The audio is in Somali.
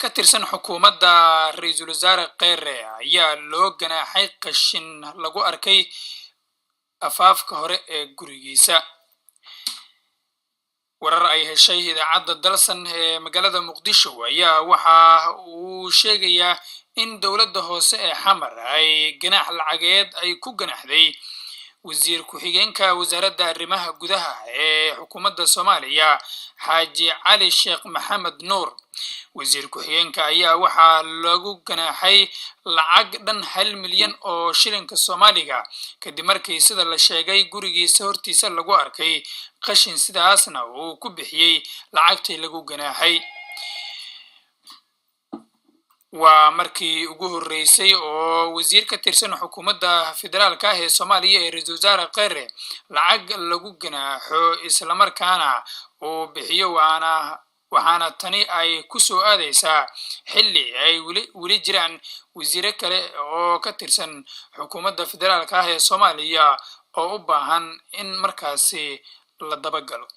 Ka tirsan xukuumadda Ra-iisul Wasaare Kheyre ayaa loo ganaaxay qashin lagu arkay afaafka hore ee gurigiisa. Warar ay heshay idaacadda Dalsan ee magaalada Muqdisho ayaa waxa uu sheegayaa in dowladda hoose ee Xamar ay ganaax lacageed ay ku ganaxday wasiir ku-xigeenka wasaaradda arrimaha gudaha ee xukuumadda Soomaaliya, Xaaji Cali Sheekh Maxamed Nuur. Wasiir ku-xigeenka ayaa waxaa lagu ganaaxay lacag dhan 1 milyan oo shilinka Soomaaliga, kadib markii, sida la sheegay, gurigiisa hortiisa lagu arkay qashin, sidaasna uu ku bixiyey lacagtii lagu ganaaxay. Waa markii ugu horreysay oo wasiir ka tirsan xukuumadda federaalka ah ee Soomaaliya ee ra-iisul wasaare Kheyre lacag lagu ganaaxo islamarkaana uu bixiyo, waana waxaana tani ay ku soo aadaysaa xilli ay weli jiraan wasiiro kale oo ka tirsan xukuumadda federaalka ah ee Soomaaliya oo u baahan in markaasi la dabagalo.